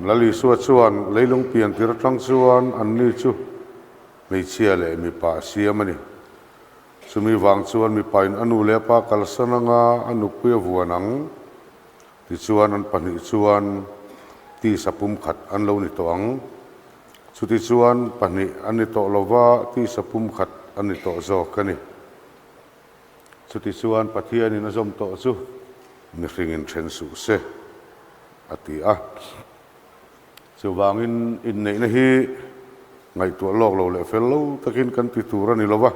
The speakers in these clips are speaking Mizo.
Lal Isua chuan leilung pian tir atang chuan anni chu hmeichhia leh mipa a siam a ni. Chumi vang chuan mipain a nu leh a pa kalsan anga a nupui a vuan ang. Tichuan an pahnih chuan tisa pumkhat an lo ni tawh ang. Chutichuan pahnih an ni tawh lova tisa pumkhat an ni tawh zawk a ni. Chutichuan Pathianin a zawm tawh chu mihringin then suh se, a ti a. Chuvangin inneihna hi ngaihtuah lawk lo leh fel lo takin kan ti tur a ni lova,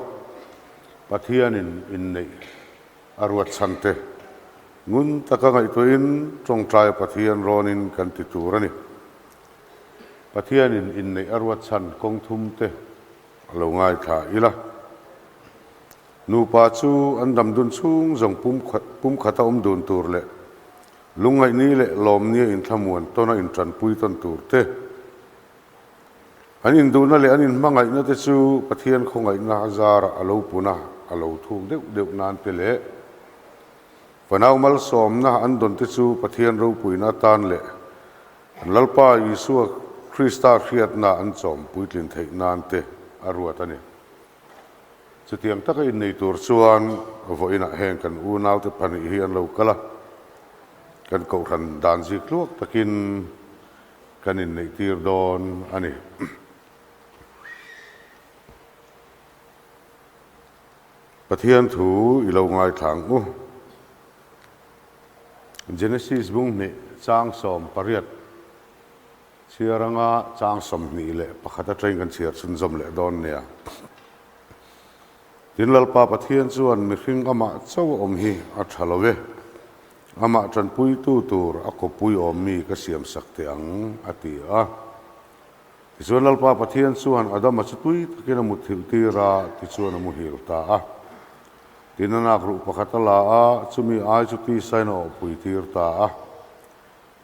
Pathianin inneih a ruat chhan te ngun taka ngaihtuahin tawngtaia Pathian rawnin kan ti tur a ni. Pathianin inneih a ruat chhan kawng thum te a lo ngaithla ila. Nupa chu an dam dun chhung zawng pumkhat a awm dun tur leh lungngaihni leh lawmnia inthlamuan tawna intanpui tawn tur te, an induhna leh an inhmangaihna te chu Pathian khawngaihna a zarah a lo pun a, a lo thuk deuh deuh nan te leh fanau malsawmna an dawn te chu Pathian ropuina atan leh an Lalpa Isua Krista hriatna an chawm puitlin theih nan te a ruat a ni. Chutiang taka innei tur chuan vawiinah heng kan unaute pahnih hi an lo kal a, kan kohhran dan zik tluak takin kan inneih tir dawn a ni. Pathian thu i lo ngaithla ang u. Genesis bung hnih chang 18. Chhiar anga chang 21 atangin kan chhiar chhunzawm leh dawn nia. Tin, Lalpa Pathian chuan mihring amah chauh a awm hi a tha lo e, amah tanpuitu tur a kawppui awm mi ka siamsak teh ang, a ti a. Tichuan Lalpa Pathian chuan Adama chu tui takin a mutthilh tir a, tichuan a muhil ta a. Tin a nak ruh pakhat a la a, chumi ai chu tisain a awhpui tir ta a.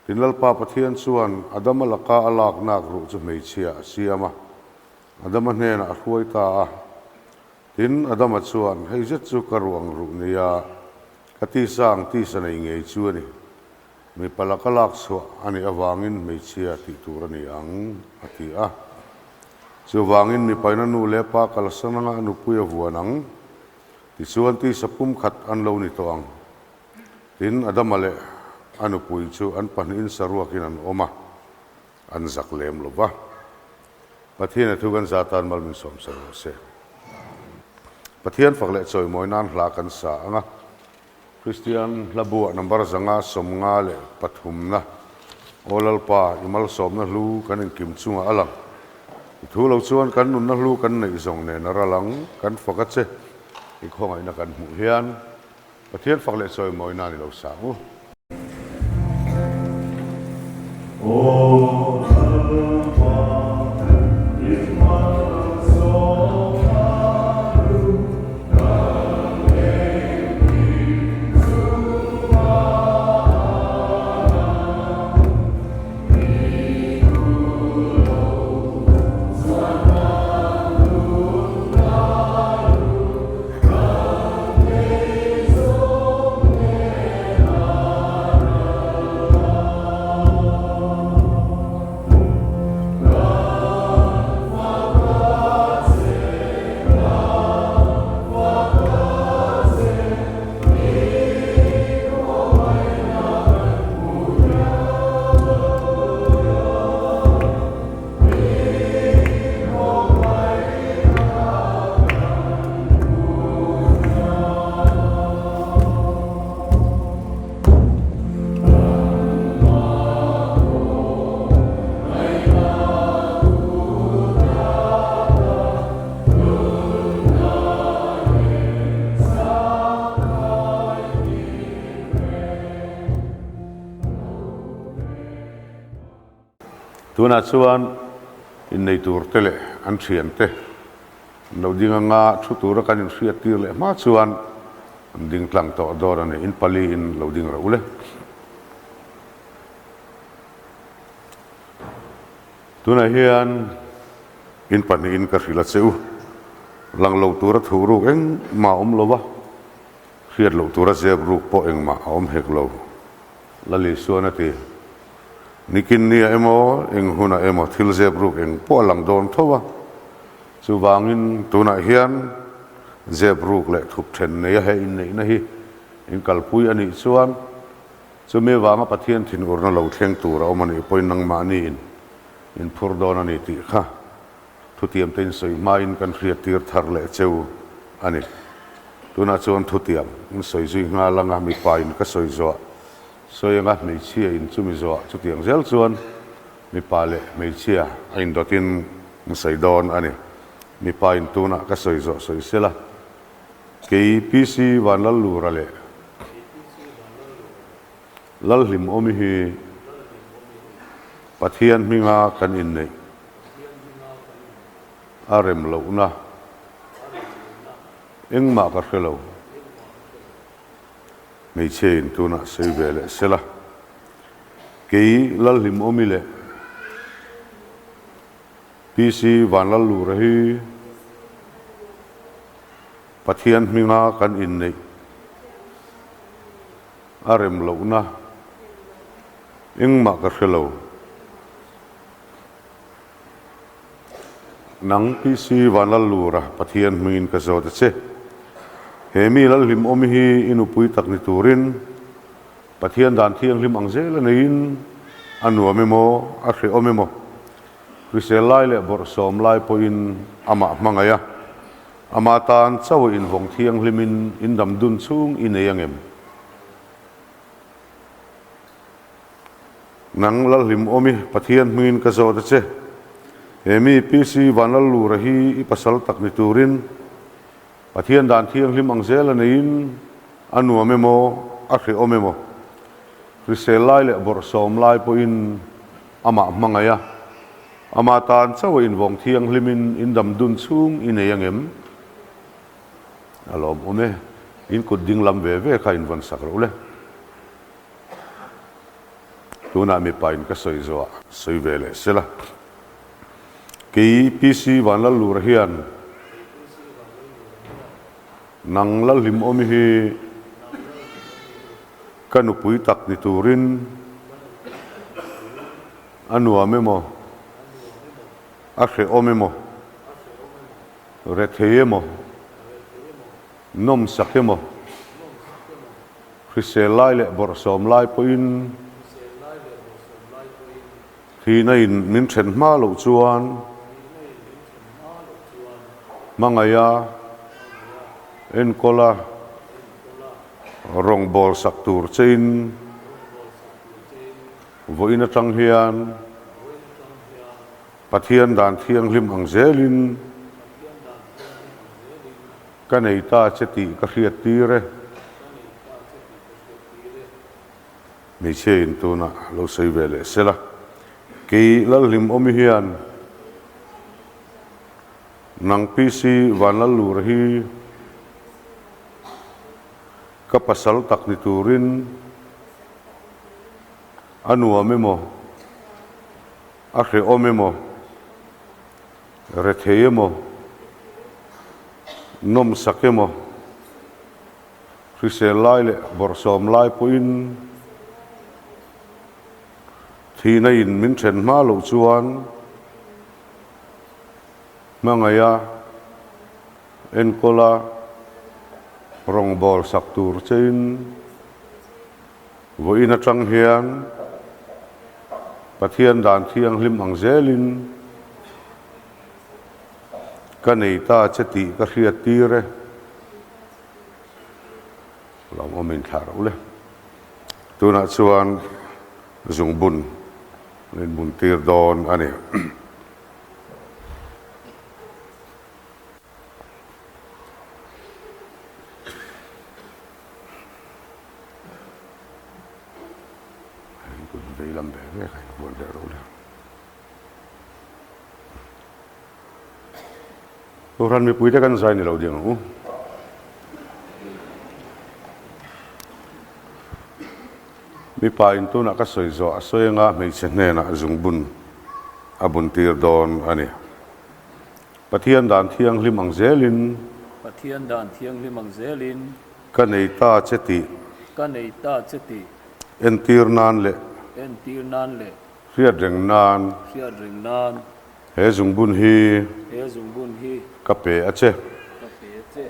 Tin Lalpa Pathian chuan Adama laka a lak nak ruh chu hmeichhia a siam a, Adama hnenah a hruai ta a. Tin Adama chuan, Hei zet chu ka ruang ruh nia, ka tisa ang tisa nei ngei chu a ni. Mipa laka lak chhuah a nih avangin hmeichhia tih tur a ni ang, a ti a. Chuvangin mipaina nu leh pa kalsan anga a nupui a vuan ang, tichuan tisa pumkhat an lo ni tawh ang. Tin, Adama leh a nupui chu an pahnihin saruakin an awm a, an zak lem lo va. Pathian a thu kan za tan mal min sawm sa rawh se. Pathian fak leh chawimawi nan hla kan sa ang a. Kristian hla buah number 553 na Aw Lalpa, i malsawmna hlu kan inkim chungah a lang. I thu lo chuan kan nunna hlu kan neih zawng nen a ral ang, kan fak a che. I khawngaihna kan hmuh hian Pathian fak leh chawimawi nan i lo sang u. Aw Lalpa, i malsawmna hlu kan engkim chungah a lang. I thu lo chuan kan nunna hlu kan nei zawng nen a ral ang. Kan fak a che, kan fak a che, i khawngaihna kan hmu hial i khawngaihna kan hmu hial. Tunah chuan innei turte leh an thiante an lo ding anga thu tura kan inhriat tir leh hma chuan an ding tlang tawh dawn a ni. In pali in lo ding reuh le. Tunah hian in pahnihin ka hrilh a che u. Lang lo tura thu ruk engmah a awm lo va, hriat loh tura zep ruk pawh engmah a awm hek lo. Lali chuan a ti, Nikin nia emaw, eng hunah emaw thil zep ruk eng pawh a lang dawn tho a. Chuvangin tunah hian zep ruk leh thup then neia he inneihna hi in kalpui a nih chuan chumi avanga Pathian thinurna lo thleng tur a awm a nih pawhin nangmahniin in phur dawn a ni tih kha thutiamte in sawi hmain kan hriattir thar leh cheu a ni. Tunah chuan thutiam in sawi zui nghal anga mipa in ka sawi zawh sawi anga hmeichhia in chumi zawh chutiang zel chuan mipa leh hmeichhia a indawtin in sawi dawn a ni. Mipa in tunah ka sawi zawh sawi sela kei PC Vanlallura leh Lalhlimawmi hi Pathian hminga kan inneih a rem lohna engmah ka hre lo. Hmeichhia in tunah sawi ve leh sela. Kei Lalhlimawmi leh PC Vanlallura hi Pathian hminga kan inneih a rem lohna engmah ka hre lo. Nang PC Vanlallura Pathian hmingin ka zawt a che. He mi Lalhlimawm hi i nupui tak ni turin Pathian dan thianghlim ang zel a neiin a nuam emaw a hrehawm emaw hrisel lai leh bawrhsawm lai pawhin amah hmangaih a, ama tan chauh invawng thianghlimin indam dun chhung i nei angem? Nang Lalhlimawmi Pathian hmingin ka zawt a che. He mi PC Vanlallura hi i pasal tak ni turin Pathian dan thianghlim ang zel a neiin a nuam emaw a hrehawm emaw hrisel lai leh bawrhsawm lai pawhin amah hmangaih a, ama tan chauh a invawng thianghlimin indam dun chhung i nei angem? A lawmawm e. In kut ding lam ve ve kha invawn sak rawh u le. Tunah mipa in ka sawi zawh ah sawi ve leh sela. Kei PC Vanlallura hian nang Lalhlimawmi hi ka nupui tak ni turin a nuam emaw, a hrehawm emaw, rethei emaw, nawmsak emaw, hrisel lai leh bawrhsawm lai pawhin thihna in min then hma loh chuan hmangaiha enkawla rawngbâwl sak tur chein vawiin atang hian Pathian dan thianghlim ang zelin ka nei ta che tih ka hriat tir e. Hmeichhia in tunah lo sawi ve leh sela. Kei Lalhlimawmi hian nang PC Vanlallura hi ka pasal tak ni turin a nuam emaw? A hrehawm emaw, rethei emaw, nawmsak emaw, hrisel lai leh bawrhsawm lai pawhin thihna in min then hma loh chuan hmangaiha enkawla rawngbâwl sak tur chein Vawiin atang hian Pathian dan thianghlim ang zelin ka nei ta che tih ka hriat tir e. Lawmawm in thlah ro le. Tunah chuan zungbun an inbun tir dawn a ni. Kut vei lam ve ve kha invuan leh ro le. Kohhran mipuite kan zai ni lo ding ang u. Mipa in tunah ka sawi zawh a sawi anga hmeichhe hnenah zungbun a bun tir dawn a ni. Pathian dan thianghlim ang zelin. Pathian dan thianghlim ang zelin. Ka nei ta che tih. Ka nei ta che tih. Entir nan leh. Entir nan leh. Hriat reng nan. Hriat reng nan. He zungbun hi. He zungbun hi. Ka pe a che. Ka pe a che.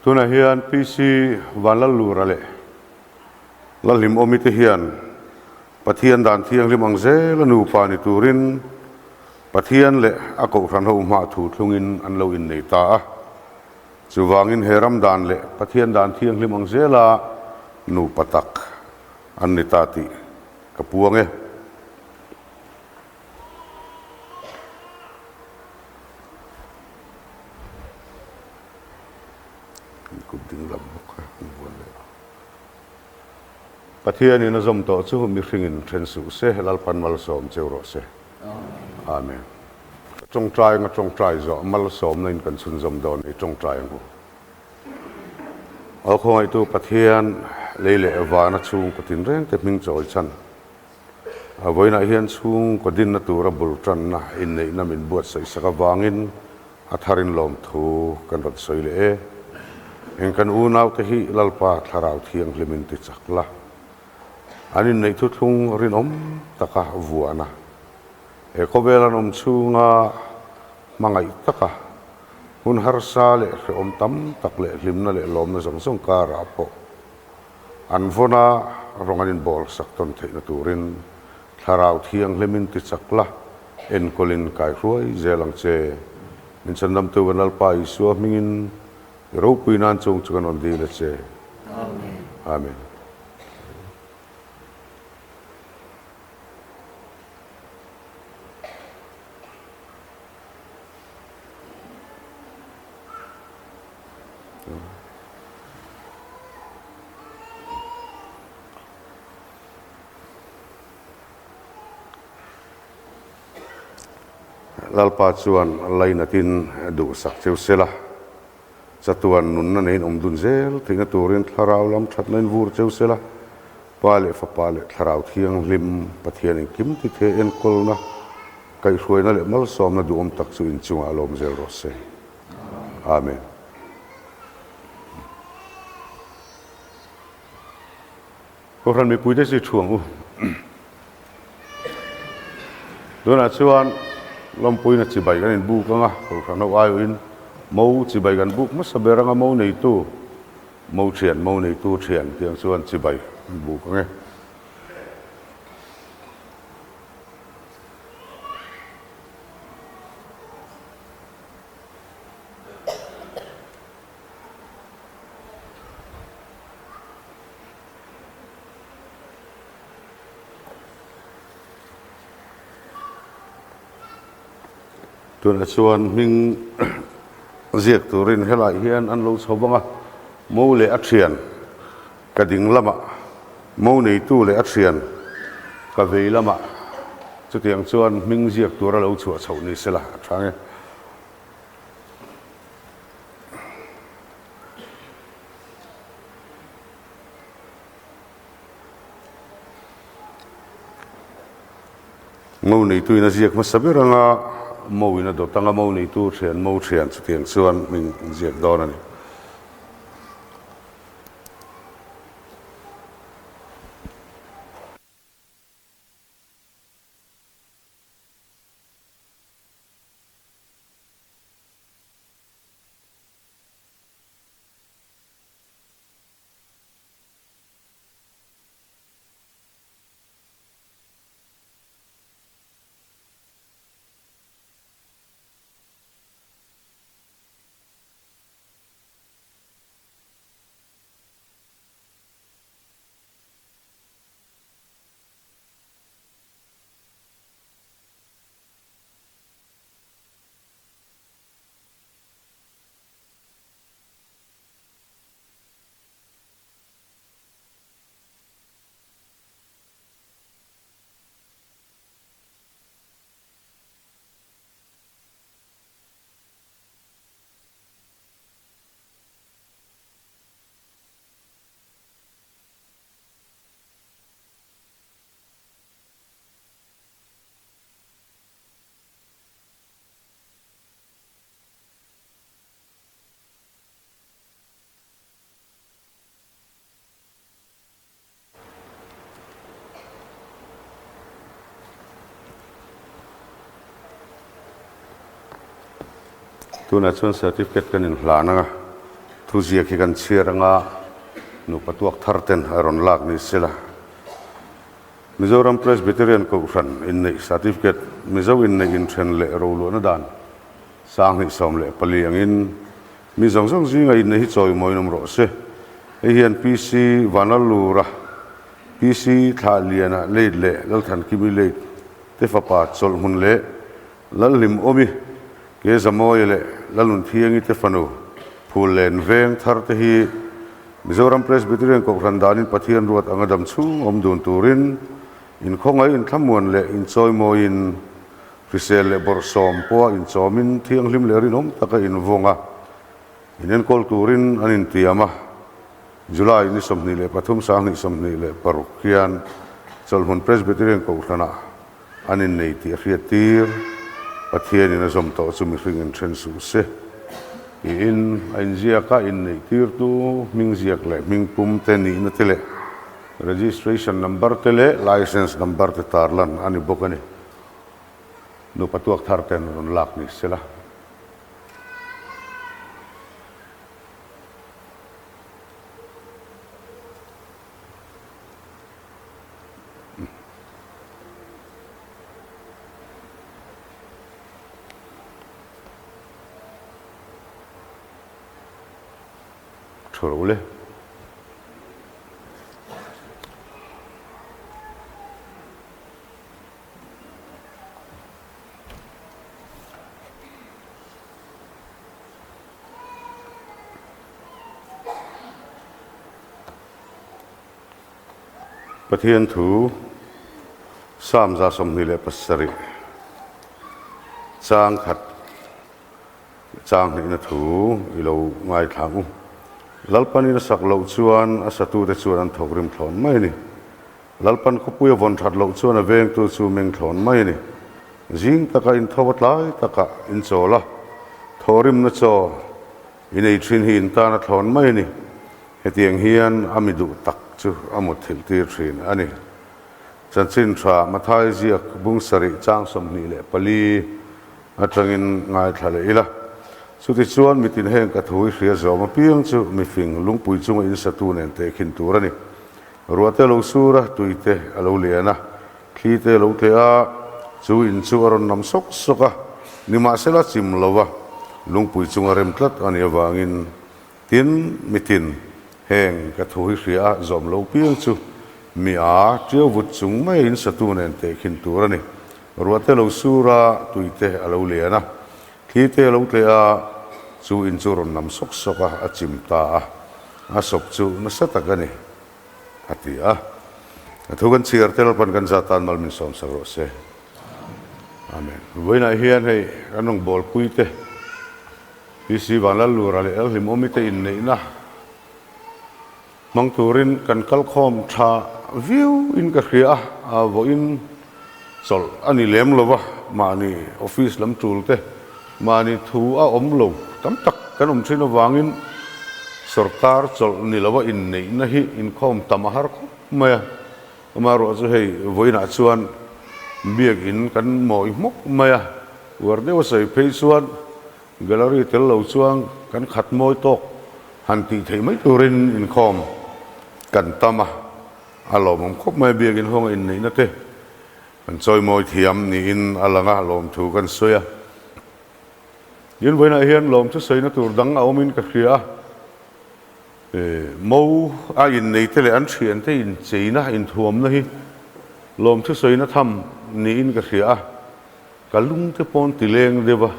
Tunah hian PC Vanlallura leh Lalhlimawmi te hian Pathian dan thianghlim ang zela nupa ni turin Pathian leh a kohhran ho hmah thu thlungin an lo innei ta a. Chuvangin he ram dan leh Pathian dan thianghlim ang zela nupa tak an ni ta tih ka puang e. Kut ding lam bawk a an vuan leh. Pathianin a zawm tawh chu mihringin then suh se, Lalpan malsawm cheu rawh se. Amen. Tawngtai anga tawngtai zawh malsawmna in kan chhunzawm dawn i tawngtai ang u. Aw khawngaihtu Pathian, lei leh vana chhungkaw tinrengte hming chawi chhan. A vawiinah hian chhungkaw dinna tura bul tanna inneihna min buatsaih sak avangin a tharin lawmthu kan rawn sawi leh e. Eng kan unaute hi Lalpa Thlarau Thianghlimin ti chak la, an inneih thuthlung rinawm taka vuahna, he khawvel an awm chhunga hmangaih taka hun harsa leh hrehawm tam tak leh hlimna leh lawmna zawng zawng karah pawh An vawna rawng an inbawl sak tawn theihna turin Thlarau Thianghlimin ti chak la, enkawlin kai hruai zel ang che. Min chhandamtu kan Lalpa Isua hmingin i ropui nan chung chu kan rawn dil a che. Amen. Lalpa chuan lainatin duhsak cheu sela, chatuan nunna neiin awm dun zel theihna turin thlarau lam thatna in vur cheu sela, Pa leh Fapa leh Thlarau Thianghlim Pathian engkim ti thei enkawlna, kaihhruaina leh malsawmna duhawm tak chu inchungah a lawm zel rawh se. Amen. Kohhran mipuite chu i thu ang u. Tunah chuan lawmpuina chibai kan inbuk ang a, Kohhran ho aiawhin mo chibai kan buk hmasa ber ang a, mo neitu, mo thian, mo neitu thian tiang chuan chibai kan buk ang e. Tunah chuan hming ziak turin helaiah hian an lo chho vang a, mo leh a thian ka ding lamah, mo neitu leh a thian ka vei lamah chutiang chuan hming ziak tura lo chhuah chhoh ni sela a tha nge. Mo neituin a ziak hmasa ber anga mo in a dawt anga mo neitu thian mo thian chutiang chuan hming an ziak dawn a ni. Tunah chuan certificate kan inhlan anga thuziak hi kan chhiar anga nupa tuak thar ten a rawn lak ni sela. Mizoram Presbyterian Kohhran inneih certificate Mizo inneih inthen leh roluahna dan 2014 angin mi zawng zawng zinga inneih hi chawimawiin awm rawh se. Hei hian PC Vanlalura, PC Thlahliana late leh Lalthankimi late te fapa Chawlhhmun leh Lalhlimawmi, Kezamawia leh Lalunthiangi te fanu Phullen Veng thar te hi Mizoram Presbyterian Kohhran danin Pathian ruat anga dam chhung awm dun turin inkhawngaih inthlamuan leh inchawimawiin Hrisel leh bawrhsawm pawha inchawmin thianghlim leh rinawm taka invawng a, inenkawl turin an intiam a. July ni 23 2026 hian Chawlhhmun Presbyterian Kohhranah an innei tih a hriattir. Pathianin a zawm tawh chu mihring inthen suh se tiin a inziak a, inneihtirtu hming ziak leh hming pum te nihna te leh registration number te leh license number te tarlan a ni bawk a ni. Nupa tuak thar ten rawn lak ni sela. Thu ro le. Pathian thu Psalm 27. Chang khat chang hnihna thu i lo ngaithla ang u. Lalpanin a sak loh chuan a satute chuan an thawk rim thlawn mai a ni. Lalpan khawpui a vawn that loh chuan a vengtu chu meng thlawn mai a ni. Zing taka intho a tlai takah inchawl a, thawhrimna chaw i nei thin hi in tan a thlawn mai a ni. Hetiang hian a mi duh tak chu a mutthilh tir thin a ni. Chanchin tha Mathai ziak bung sarih chang 24 atangin ngaithla leh ila. Chutichuan mitin heng ka thu i hria zawm apiang chu mifing lungpui chunga insatu nen tehkhin tur a ni. Ruah te a lo sur a, tui te a lo lian a, thli te a lo tleh a, chu in chu a rawn nam sawk sawk a, nimahsela chim lo va, lungpui chunga rem tlat a nih avangin Tin, mitin, heng ka thu hi hria a, zawm lo piang chu mi a ṭiau vut chung mai in satu nen tehkhin tur a ni. Ruah te lo sur a, tui te a lo lian a, thli te a lo tleh a, chu in chu rawn nam sawk sawk a, a chim ta a, a sawp chu nasa tak a ni, a ti a. A thu kan chhiar te Lalpan kan zat tan mal min sawmsak rawh se. Amen. Vawiinah hian hei kan rawngbawlpui te. PC Vanlallura leh Lalhlimawmi te inneihna hmang turin kan kal khawm tha viau in ka hria a, vawiin chawlh a ni lem lo va, mahni office lam tul te, mahni thu a awm lo tam tak kan awm thin avangin sorkar chawlh ni lova inneihna hi inkhawm tam a har khawp mai a, amaherawhchu chu hei vawiinah chuan biakin kan mawi hmawk mai a, uar deuh a sawi phei chuan Gallery tel lo chuan kan khat mawi tawk han tih theih mai turin inkhawm kan tam a, a lawmawm khawp mai a, biakin hawnga inneihna te kan chawimawi thiam niin a lang a, lawmthu kan sawi a. Tin, vawiinah hian lawmthu sawina tur dang a awmin ka hria a, mo a inneite leh an thiante incheina, inthuamna hi lawmthu sawina tham niin ka hria a. Ka lung te pawn ti leng deuh a,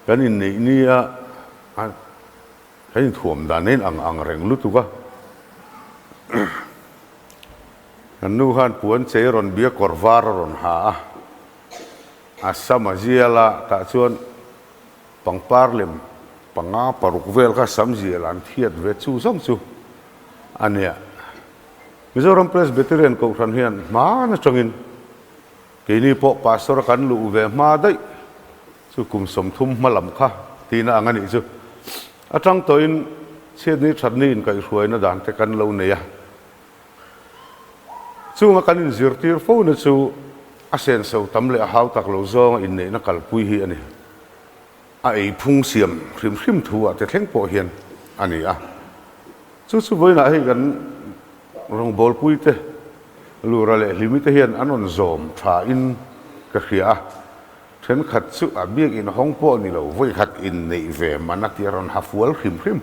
kan inneih ni a kan inthuam dan in ang ang reng lutuk a. Kan nu khan puan chei rawn bia kawr var a rawn ha a, a sam a zial a, tah chuan pangpar lem panga paruk vel kha sam zial an thiat ve chu zawng chu a nia. Mizoram Presbyterian Kohhran hian hman atangin Keini pawh pastor a kan luh ve hma daih chu kum 30 hma lam kha tihna ang a nih chu. Atang tawhin chhiatni thatni inkaihhruaina dan te kan lo nei a. Chunga kan inzirtir fo na chu a senso tam leh a hau tak lo zawnga inneihna kalpui hi a ni. A ei phung siam hrim hrim thu ah te thleng pawh hian a ni a. Chu chu vawiinah hei kan rawngbawlpui te, Lura leh Hlimi te hian an rawn zawm tha in ka hria a. Thenkhat chu a biak inhawng pawh ni lo, vawikhat inneih ve man a tih a rawn ha fual hrim hrim.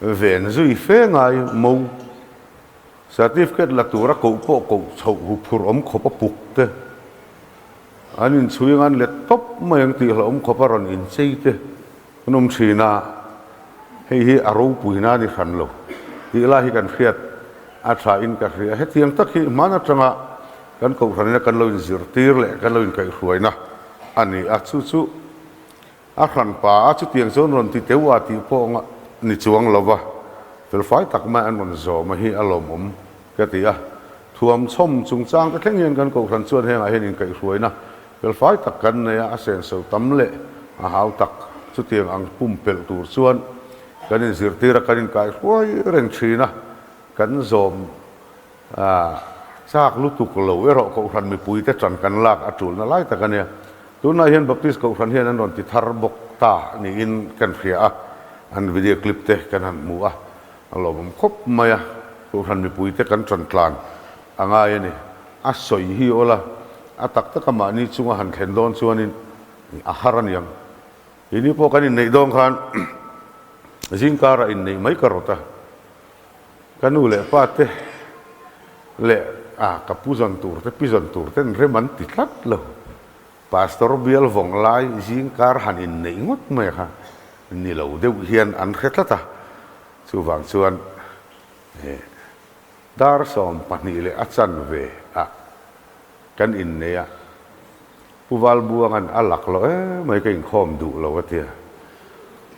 Ven zui fe ngai mo. Certificate la tura koh pawh koh chhoh huphurh awm khawp a puk te, an inchhui anga an let tawp mai ang tih hlauhawm khawp a rawn inchei te an awm thin a, hei hi a ropuina a ni hran lo tih lai hi kan hriat a tha in ka hria. Hetiang tak hi hman atanga kan kohhranina kan lo inzirtir leh kan lo inkaihhruaina a ni a, chu chu A hran pa a chutiang chuan rawn ti teuh a tih pawh ni chuang lo va, felfai tak mai an rawn zawm a hi a lawmawm ka ti a. Thuam chhawm chungchang te thleng hian kan kohhran chuan hengah hian inkaihhruaina felfai tak kan nei a, a senso tam leh a hau tak chutiang ang pumpelh tur chuan kan inzirtir a, kan inkaihhruai reng thin a, kan zawm A chak lutuk lo erawh Kohhran mipuite ṭan kan lak a ṭulna lai tak a nia. Tunlai hian Baptist Kohhran hian an rawn ti thar bawk ta niin kan hria a, an video clip te kan han hmu a, a lawmawm khawp mai a, Kohhran mipuite kan ṭan tlan a ngai a ni. A sawi hi awl a, a tak taka mahni chunga han thlen dawn chuanin a har a niang. Keini pawh kan inneih dawn khan zingkarah inneih mai ka rawt a. Ka nu leh pa te leh a ka pu zawn tur te pi zawn tur ten rem an ti tlat lo. Pastor bial vawng lai zingkar han inneih ngawt mai kha ni lo deuh hian an hre tlat a. Chuvang chuan dar 12 leh a chanve ah kan inneih a. Pu Valbuanga'n a lak loh emai ka inkhawm duh lo a tia.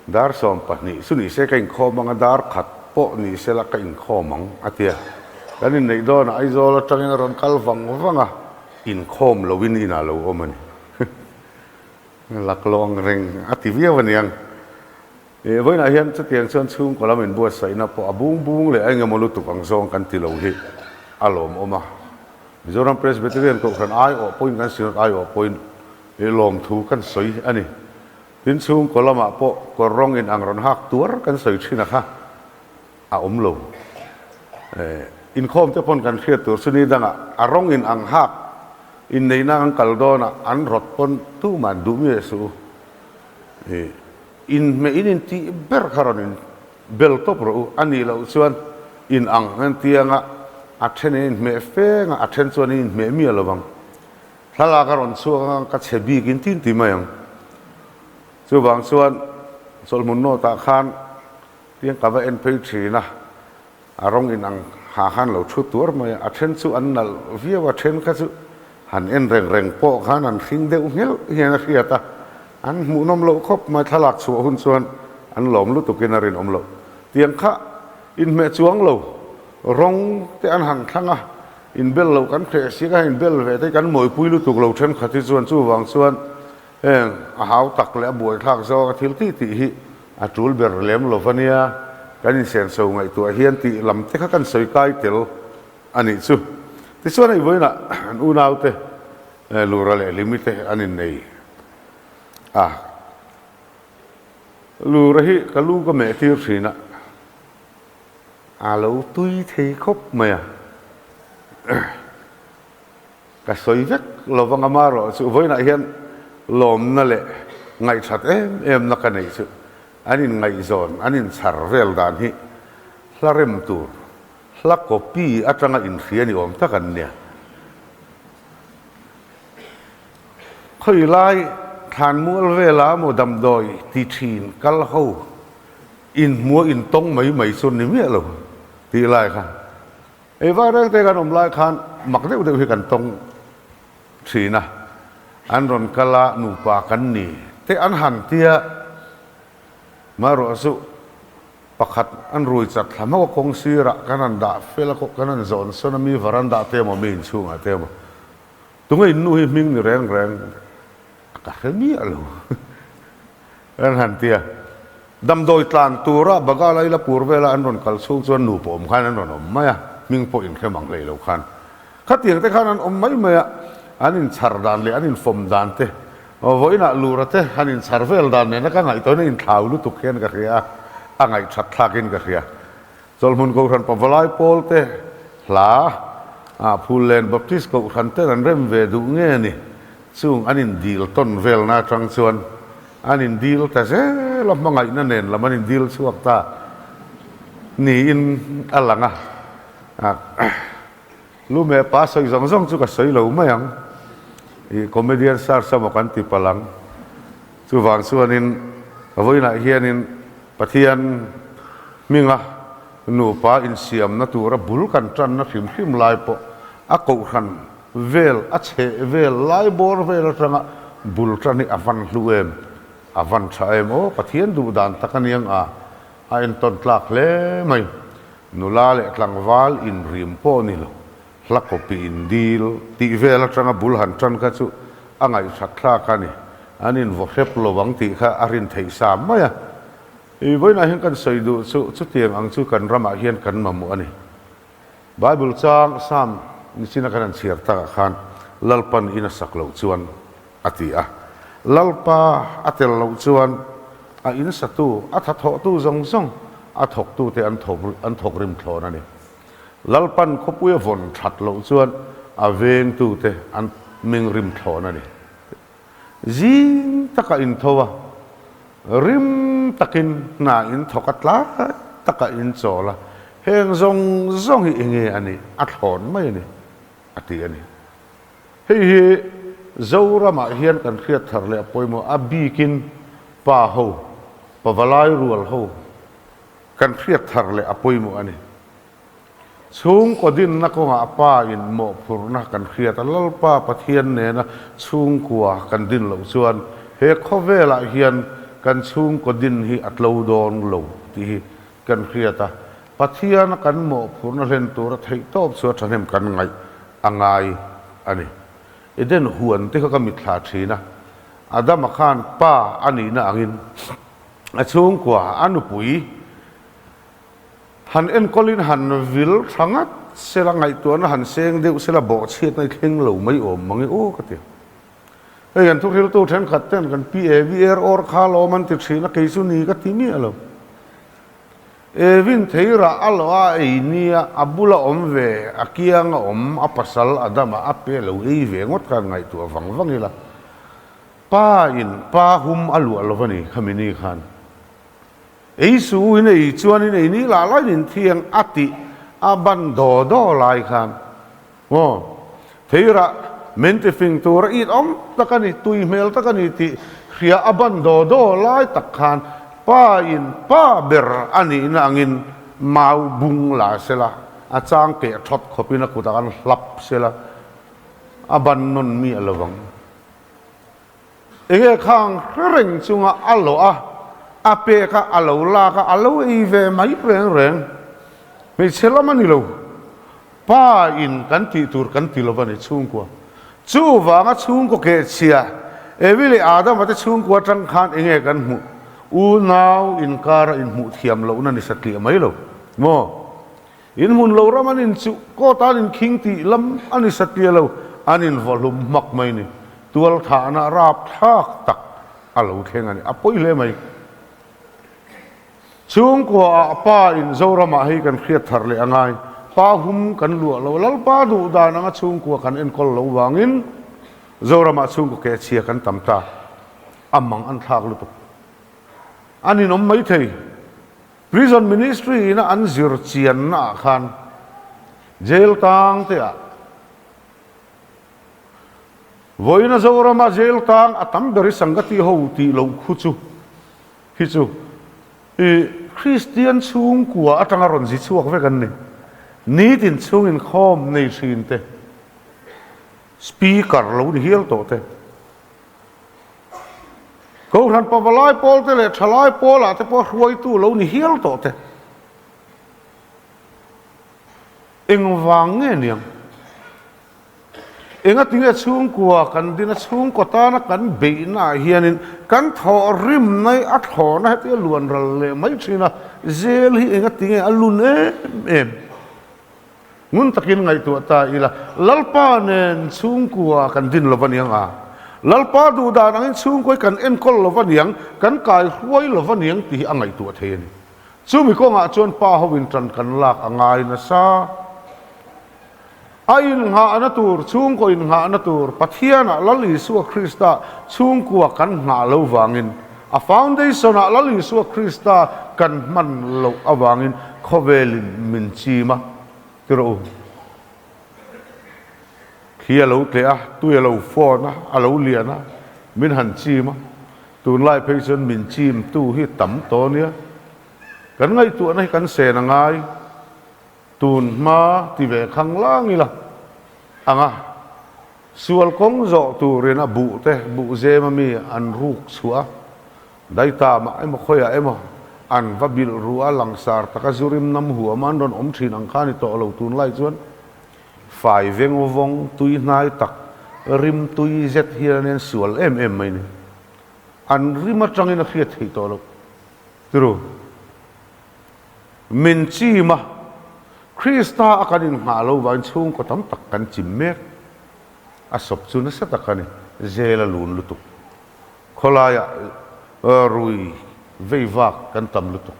Dar 12 chu ni se ka inkhawm ang a, dar khat pawh ni se la ka inkhawm ang a tia. Kan inneih dawnah Aizawl atangin a rawn kal vang vang a, inkhawm loin inah lo awm a ni. Lak loh ang reng a ti viau a niang. Vawiinah hian chutiang chuan chhungkaw lam inbuatsaihna pawh a bung bung leh a engemaw lutuk ang zawng kan ti lo hi a lawmawm a. Mizoram Presbyterian Kohhran aiawh pawhin kan Synod aiawh pawhin lawmthu kan sawi a ni. Tin chhungkaw lamah pawh kawr rawng in ang rawn hak tuar kan sawi thin a kha a awm lo. Inkhawm te pawn kan hriat tur chu ni dangah a rawng in ang hak inneihna an kal dawnah an rawt pawn tuman duh mi suh u. Inhmeh in intih ber kha rawn in bel tawp rawh u, a nih loh chuan in ang an ti anga a then in inhmeh feng a, a then chuan in inhmeh miah lo vang. Thlalak a rawn chhuak anga ka chhe bik in tin ti mai ang. Chuvang chuan chawlhmun nawtah khan tiang ka va en phei thin a. A rawng in ang ha khan lo thu tuar mai a, a then chu an nalh viau a, then kha chu han en reng reng pawh khan an hring deuh nghelh hian a hriat a, an hmuhnawm loh khawp mai, thlalak chhuah hun chuan an lawm lutukin a rinawm loh. Tiang kha inhmeh chuang lo, rawng te an han thlang a, inbel loh kan hreh si kha inbel ve te kan mawipui lutuk lo thenkhat hi chuan chuvang chuan Heng a hau tak leh a buaithlak zawk a thil tih tih hi a tul ber lem lo va nia, kan insenso ngaihtuah hian tih lam te kha kan sawi kai tel a nih chu. Tichuan hei vawiinah an unaute Lura leh Hlimi te an innei a, Lura hi ka lu ka meh tir thin a, a lo tui thei khawp mai a. Ka sawi vek lo vang amarawh chu vawiinah hian lawmna leh ngaihthat em em na ka neih chu an inngaihzawn, an inchhar vel dan hi hla rem tur, hla copy atanga inhria ni awm tak an nia. Khawi lai thlanmual vela maw damdawi ti thin kal ho inhmua intawng mai mai chu ni miah lo tih lai kha. Ei vai reng te kan awm lai khan mak deuh deuh hi kan tawng thin a, an rawn kal a nupa kan ni te an han tia, marawh chu pakhat an rui chat thla hmawk a kawng sirah kan han dah fel a, kan han zawn sawn a mi varanda te emaw mi inchhungah te emaw tunge in nu hi hming ni reng reng ka hre miah lo. An han ti a, damdawi tlan tura Bagala ila pur vela an rawn kal chhung chuan nu pawh awm khan an rawn awm mai a, hming pawh inhrem ang hlei lo khan. Khatiang te khan an awm mai mai a, an inchhar dan leh an infawm dan te, vawiinah lura te han inchhar vel dan nena ka ngaihtuahna inthlau lutuk hian ka hria a, a ngaihthat thlakin ka hria. Chawlhmun Kohhran Pavalai Pawl te hla ah Phullen Baptist Kohhran ten an rem ve duh nge ni? Chung an indil tawn velna atang chuan an indil ta zel a, hmangaihna nen lam an indil chhuak ta niin a lang a. Lume pa sawi zawng zawng chu ka sawi lo mai ang, ih comedian search emaw kan ti palh ang. Chuvang chuanin vawiinah hianin Pathian hminga nupa insiamna tura bul kan tanna hrim hrim lai pawh a kohhran vel a chheh vel lai bawr vel atanga bul tan hi a van hlu em, a van tha em aw, Pathian duh dan tak a niang a, a entawn tlak hle mai. Nula leh tlangval inrim pawh ni lo, hla copy indil tih vel atanga bul han tan kha chu a ngaihhrat thlak a ni. An invaw hrep lo ang tih kha a rin theih sa mai a. I vawiinah hian kan sawi duh chu chutiang ang chu kan ramah hian kan mamawh a ni. Bible chang Psalm nichina kan han chhiar takah khan Lalpan in a sak loh chuan a ti a. Lalpa a tel loh chuan a in satu, a thathawhtu zawng zawng a thawktute an thawk an thawk rim thlawn a ni. Lalpan khawpui a vawn that loh chuan a vengtute an ming rim thlawn a ni. Zing taka intho a, rim takin hna in thawk a, tlai taka in chawl a, heng zawng zawng hi enge a nih? A thlawn mai a ni, a ti a ni. Hei hi Zoramah hian kan hriat thar leh a pawimawh, a bikin pa ho, pavalai rual ho kan hriat thar leh a pawimawh a ni. Chhungkaw dinna kawngah Pa in mawhphurhna kan hriat a, Lalpa Pathian nena chhungkua kan din loh chuan he khawvelah hian kan chhungkaw din hi a tlo dawn lo tih hi kan hriat a, Pathiana kan mawhphurhna hlen tura theihtawp chu a thahnem kan ngaih a ngai a ni. Eden huan te kha ka mitthla thin a, Adama khan pa a nihna angin a chhungkua a nupui Han enkawlin han vil tha ngat sela, ngaihtuahna han seng deuh sela bawhchhiatna i thleng lo mai awm mang e aw ka ti. Hei kan thuhriltu thenkhat ten kan pi Evi er awr kha lawm an ti thin a, kei chu ni ka ti miah lo. Evin theirah a lo a ei nia, a bula awm ve, a kiang a awm, a pasal Adama a pe lo ei ve ngawt khan ngaihtuah vang vang ila, pa in pa hum a luah lo va ni khami ni khan. Ei su in ei chuan in ei ni lah lain in thiang a tih a ban daw daw lai khan maw theirah min ti fing tur a it awm tak a ni, tui hmel tak a ni tih hria a ban daw daw lai tak khan pa in pa ber a nihna angin mau bung la sela a chang keh thawt khawpin a kutah khan hlap sela a ban nawn miah lovang. Enge khang hre reng chunga a lawh a, a pek a, a lo lak a, a lo ei ve mai reng reng. Hmeichhe lam a ni lo. Pa in kan tih tur kan ti lo a ni chhungkua. Chuvanga chhungkaw kehchhia Evi leh Adama te chhungkua atang khan enge kan hmuh? Unau inkara inhmuh thiam lohna ni satliah mai lo maw? In hmun lo ram an inchuh, court an inkhing tih lam a ni satliah lo, an invawhlum hmak mai ni. Tualthahna rapthlak tak a lo thleng a ni. A pawi hle mai. Chhungkua ah pa in Zoramah hei kan hriat thar leh a ngai. Pa hum kan luah lo, Lalpa duh dan anga chhungkua kan enkawl lo vangin Zoramah chhungkaw kehchhia kan tam ta. A mang an thlak lutuk. An inawm maithei. Prison Ministry ina an zir chianna ah khan jail tang te ah vawiina Zorama jail tang a tam ber hi Sangati ho tih loh khu chu hi chu i Kristian chhungkua atanga rawn zi chhuak vek an ni. Nitin chhung inkhawm nei thin te, Speaker lo ni hial tawh te, Kohhran pavalai pawl te leh thalai pawlah te pawh hruaitu lo ni hial tawh te. Engvang nge niang? Engatinge chhungkua kan din a, chhungkaw tana kan beihna ah hianin kan thawh rimna hi a thlawhna heti a luan ral leh mai thin a, zel hi engatinge a lun em em? Ngun takin ngaihtuah ta ila, Lalpa nen chhungkua kan din lo va niang a, Lalpa duh dan angin chhungkua hi kan enkawl lo va niang, kan kai hruai lo va niang tih hi a ngaihtuah thei a ni. Chumi kawngah chuan pa hoin ṭan kan lak a ngai nasa. A innghahna tur, chhungkaw innghahna tur, Pathianah Lal Isua Krista chhungkua kan nghah lo vangin, a foundation-ah Lal Isua Krista kan hman loh avangin khawvelin min chim a, ti rawh u. Thli a lo tleh a, tui a lo fawn a, a lo lian a, min han chim a. Tunlai phei chuan min chimtu hi tam tawh nia. Kan ngaihtuahna hi kan sen a ngai. Tun hma ti ve khang lang ila ang a, sual kawng zawh turin a buh te buh zem a mi an ruk chhuah a, daitamah emaw khawiah emaw an va bilh ru a, langsar taka zurim nam huam a an rawn awm thin ang kha a ni tawh lo tunlai chuan fai veng vawng tui hnai tak rim tui zet hian an sual em em mai ni. An rim atangin a hriat theih tawh loh tiru. Min chim a, Krista a kan inghah lo vangin chhungkaw tam tak kan chim mek. A sawp chu nasa tak a ni, zel a lun lutuk. Khawlaiah rui vei vak kan tam lutuk.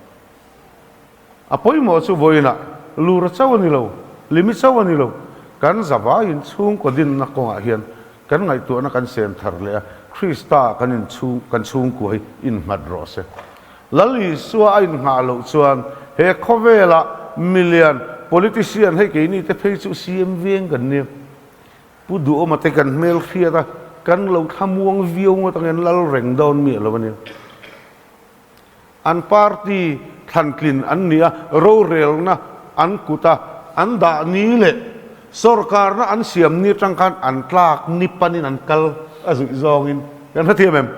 A pawimawh chu vawiinah lura chauh a ni lo, limi chauh a ni lo. Kan zavaiin chhungkaw dinna kawngah hian kan ngaihtuahna kan sem thar leh a, Krista kan inchhung kan chhungkua hi innghat rawh se. Lal Isua a inngah loh chuan he khawvela milian politician hei keini te phei chu CM veng kan nia. Pu Duhawma te kan hmel hriat a, kan lo thlamuang viau ngawt angin lal reng dawn miah lo a nia. An party thlantlin an ni a, rorelna an kut a. an dah ni leh sorkarna an siam ni atang khan an tlak ni panin an kal a zuih zawngin kan hrethiam em?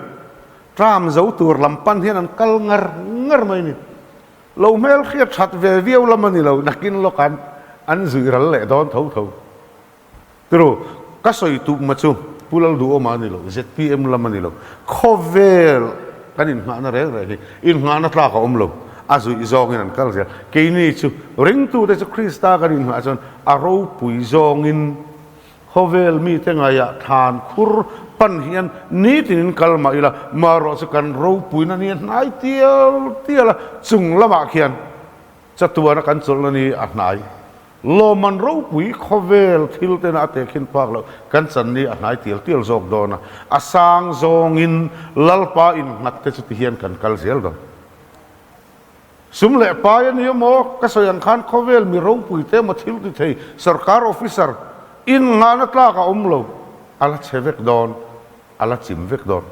Term zo tur lam pan hian an kal ngar ngar mai ni. Lo hmel hriat that ve viau lam a ni lo, nakin lawk an an zuih ral leh dawn tho tho. Turu, ka sawi tumma chu Pu Lalduhawma a ni lo, zpm lam a ni lo. Khawvel kan inngahna reng reng hi inngahna tlak a awm lo, a zuih zawngin an kal zel. Keini chu ringtute chu Krista kan inngah chuan a ropui zawngin khawvel mite ngaihah thlan khur pan hian nitinin kal mah ila, marawh chu kan ropuina ni a hnai tial tial a, chung lamah khian Chatuana kan chawlhna ni a hnai. Lawmman ropui khawvel thil tena a tehkhin phak loh kan chan ni a hnai tial tial zawk dawn a, a sang zawngin Lalpa innghat te chu tihian kan kal zel dawn. Sum leh pai a ni emaw, ka sawi ang khan khawvel mi ropui te emaw thil ti thei sorkar officer innghahna tlak a awm lo, a la chhe vek dawn, a la chim vek dawn.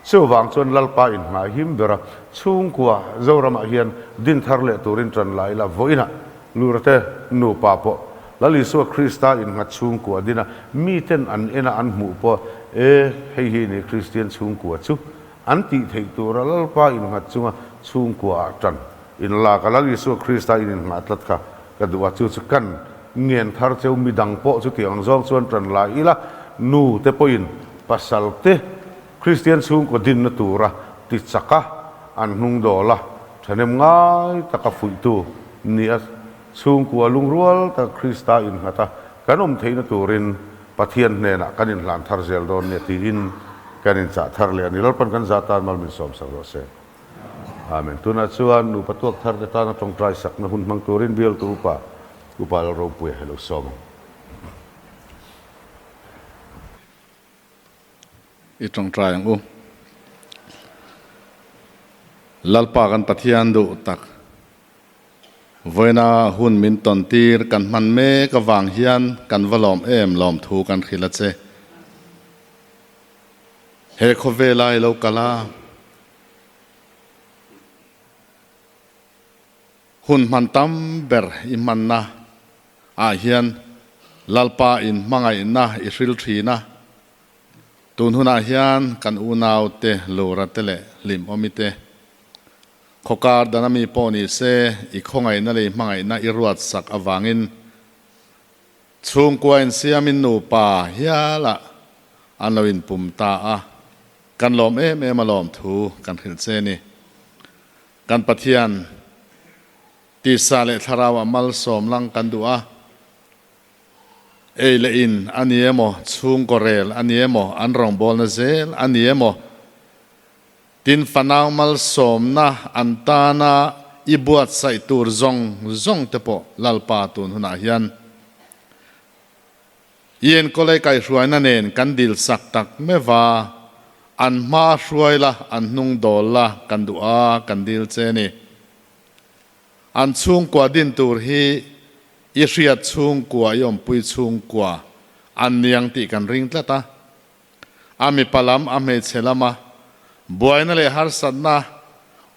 Chuvang chuan Lalpa inhnai him bera chhungkua Zoramah hian din thar leh turin ṭan la ila, vawiinah Lurate nupa pawh Lal Isua Krista innghat chhungkua dina miten an ena an hmuh pawh e, hei hi ni Kristian chhungkua chu an tih theih tura Lalpa innghat chunga chhungkuaah ṭan inlak a Lal Isua Krista in inngah tlat kha ka duh a, chu chu kan ngen thar cheu midang pawh chutiang ang zawng chuan ṭan la ila, nu te pawhin pasal te Kristian chhungkaw dinna tura ti chak a, an hnung dawl a, ṭhahnem ngai taka fuihtu ni a, chhungkua lungrual taka Krista innghat a kan awm theihna turin Pathian hnenah kan inhlan thar zel dawn nia tiin kan inchah thar leh a ni. Lalpan kan zah tan mal min sawmsak rawh se. Amen. Tunah chuan nupa tuak thar te tana tawngtai sakna hun hmang turin bialtu upa, Upa Lalropuia hi lo sawm ang. I tawngtai ang u. Lalpa kan Pathian duh tak. Vawiina hun min tawn tir kan hman mek avang hian kan va lawm em lawmthu kan hrilh a che. He khawvela i lo kal a, hun hman tam ber i hmanna ah hian Lalpa in hmangaihna i hril thin a, tun hunah hian kan unaute lura te leh hlimawmi te khawkar dana mi pawh ni se i khawngaihna leh i hmangaihna i ruat sak avangin Chhungkua insiamin nupa hialah an lo inpum ta a, kan lawm em em a lawm thu kan hrilh che ni. Kan Pathian tisa leh thlarauah malsawm lang kan duh a, ei leh in a ni emaw, chhungkaw rel a ni emaw, an rawngbawlna zel a ni emaw, Tin, fanau malsawmna an tana i buatsaih tur zawng zawng te pawh Lalpa tun hunah hian i enkawlei kaihhruaina nen kan dil sak tak meuh a, an hma hruai la, an hnung dawl la kan duh a, kan dil che ni. An chhungkua din tur hi i hriat chhungkua, i awmpui chhungkua an niang tih kan ring tlat a. A mipa lam, a hmeichhe lama buaina leh harsatna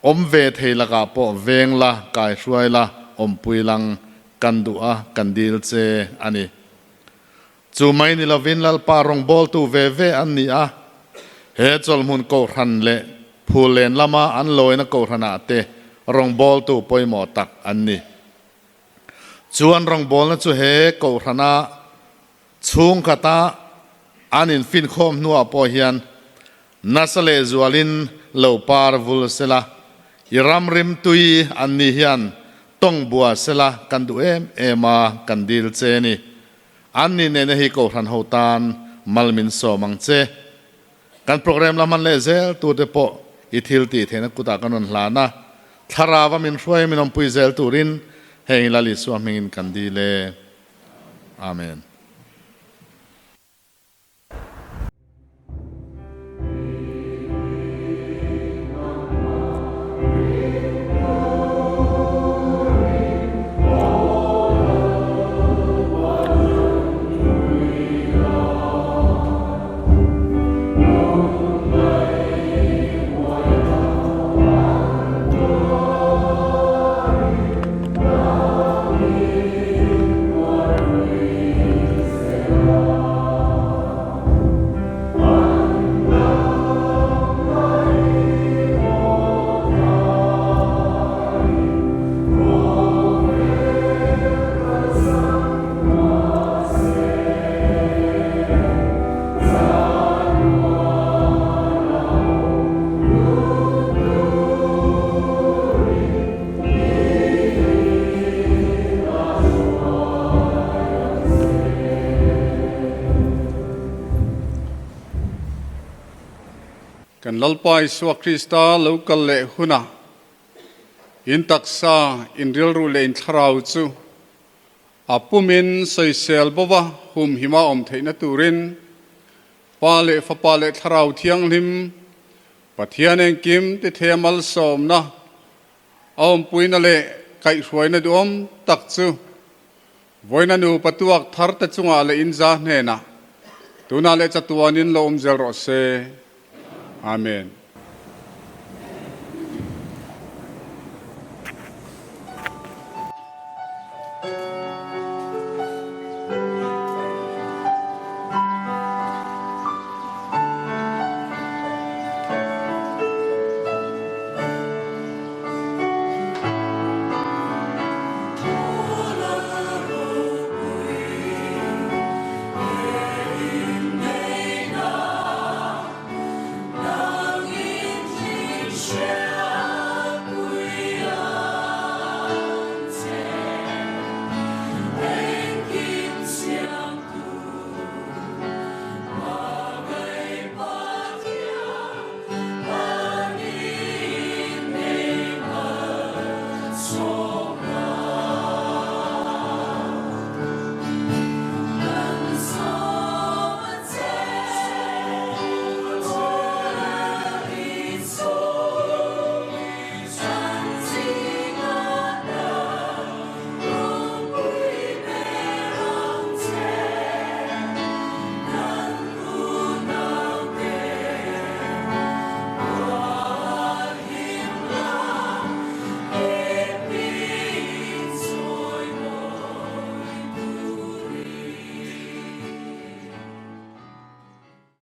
awm ve thei lakah pawh veng la, kaihruai la, awmpui lang kan duh a, kan dil che a ni. Chu mai ni lovin Lalpa rawngbawltu ve ve an ni a, he chawlhmun kohhran leh Phullen lama an lawina kohhranah te rawngbawltu pawimawh tak an ni. Chu an rawngbawlna chu he kohhrana Chhungkhata an infinkhawm hnuah pawh hian nasa lehzualin lo par vul sela, i ramrim tui an ni hian tawng bua sela kan duh em em a, kan dil che ni. An ni nena hi Kohhran ho tan mal min sawm ang che. Kan program la hman leh zel turte pawh i thil tih theihna kutah kan rawn hlan a, thlarava min hruai min awmpui zel turin heng Lal Isua hmingin kan dil e. Amen. Kan Lalpa Isua Krista lo kal leh hunah in taksa, in rilru leh in thlarau chu a pumin sawisel bova humhima awm theihna turin Pa leh Fapa leh Thlarau Thianghlim Pathian engkim ti thei a malsawmna a awmpuina leh kaihhruaina duhawm tak chu Vawiina nupa tuak thar te chungah leh in za hnenah tunah leh chatuanin lo awm zel rawh se. Amen.